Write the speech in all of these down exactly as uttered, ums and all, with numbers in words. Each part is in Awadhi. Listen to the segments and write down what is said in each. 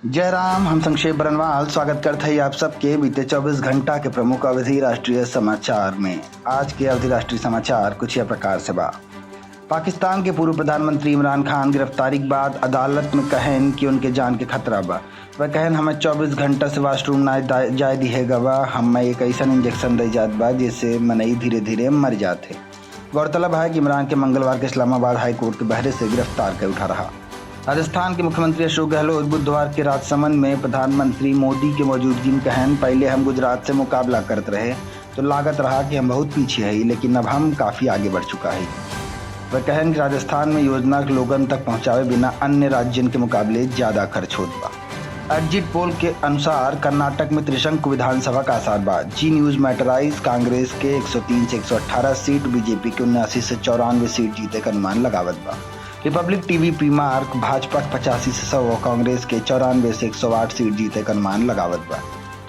जय राम, हम संक्षेप बरनवाल स्वागत करत हई आप सबके बीते चउबीस घंटा के प्रमुख अवधी राष्ट्रीय समाचार में। आज के अवधी राष्ट्रीय समाचार कुछ यह प्रकार से बा। पाकिस्तान के पूर्व प्रधानमंत्री इमरान खान गिरफ्तारी के बाद अदालत में कहन कि उनके जान के खतरा बा। वह कहन, "हमें चउबीस घंटा से वॉशरूम ना दा-, जाए दिहे गवा, हमें एक ऐसन इंजेक्शन दे जात बा, जेसे मनई धीरे-धीरे मर जात है।" गौरतलब है कि इमरान के मंगलवार के इस्लामाबाद हाई कोर्ट के बहरे से गिरफ्तार कर उठा रहा। राजस्थान के मुख्यमंत्री अशोक गहलोत बुधवार के राजसमंद में प्रधानमंत्री मोदी के मौजूदगी में कहन, "पहले हम गुजरात से मुकाबला करत रहे, तो लागत रहा कि हम बहुत पीछे हई, लेकिन अब हम काफी आगे बढ़ चुका हई।" वह कहन कि राजस्थान में योजना के लोगन तक पहुंचावे बिना अन्य राज्यन के मुकाबले ज्यादा खर्च होत बा। एग्जिट पोल के अनुसार कर्नाटक में त्रिशंकु विधानसभा का आसार बा। जी न्यूज मैटराइज कांग्रेस के एक सौ तीन से एक सौ अठारह सीट, बीजेपी के उनासी से चौरानवे सीट जीते का अनुमान लगावत बा। रिपब्लिक टीवी पी मार्क भाजपा के पचासी से सौ, कांग्रेस के चौरानवे से एक सौ आठ सीट जीते का अनुमान लगावत बा।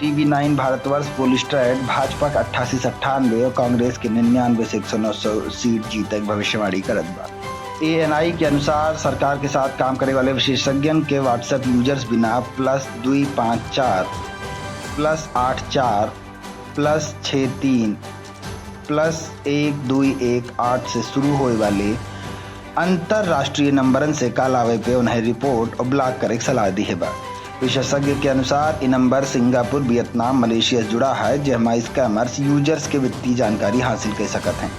टीवी नाइन भारतवर्ष पोलस्टैट भाजपा के अट्ठासी से अट्ठानवे और कांग्रेस के निन्यानवे से एक सौ नौ सीट जीते के भविष्यवाणी करत बा। एएनआई के अनुसार सरकार के साथ काम करे वाले विशेषज्ञन के WhatsApp यूजर्स बिना प्लस दुई पाँच चार, प्लस आठ चार, प्लस छः तीन, प्लस एक दुई एक आठ से शुरू होए वाले अंतर्राष्ट्रीय नंबरन से कॉल आवे पे उन्हें रिपोर्ट और ब्लॉक करे के सलाह दिहे बा। विशेषज्ञ के अनुसार, ई नंबर सिंगापुर, वियतनाम, मलेशिया से जुड़ा है, जहमा स्कैमर्स यूजर्स के वित्तीय जानकारी हासिल कर सकत हैं।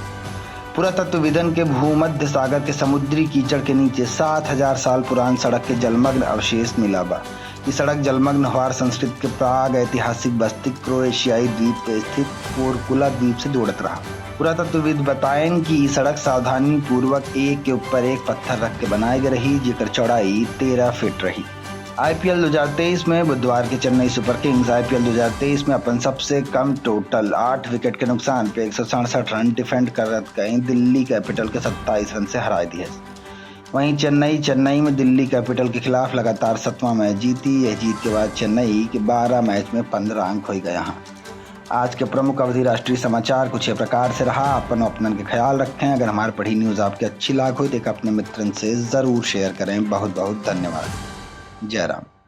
पुरातत्वविदन के भूमध्य सागर के समुद्री कीचड़ के नीचे सात हजार साल पुरान सड़क के जलमग्न अवशेष मिला बा। ई सड़क जलमग्न हवार संस्कृत के प्राग ऐतिहासिक बस्ती क्रोएशियाई द्वीप पे स्थित कोरकुला द्वीप से जोड़त रहा। पुरातत्वविद बताएन कि ई सड़क सावधानी पूर्वक एक के ऊपर एक पत्थर रख के बनाए गए रही, जेकर चौड़ाई तेरह फीट रही। आईपीएल दो हज़ार तेईस में बुधवार के चेन्नई सुपर किंग्स आईपीएल दो हज़ार तेईस में अपन सबसे कम टोटल आठ विकेट के नुकसान पे एक सौ सड़सठ रन डिफेंड करत गई दिल्ली कैपिटल के सत्ताईस रन से हराए दिहे। वहीं चेन्नई, चेन्नई में दिल्ली कैपिटल के खिलाफ लगातार सतवां मैच जीती। यह जीत के बाद चेन्नई के बारह मैच में पन्द्रह अंक हो गया हैं। आज के प्रमुख अवधी राष्ट्रीय समाचार कुछ ये प्रकार से रहा। अपन अपनन के ख्याल रखें। अगर हमारे पढ़ी न्यूज आपके अच्छी लाग हो तो एक अपने मित्रन से जरूर शेयर करें। बहुत बहुत धन्यवाद। जय राम।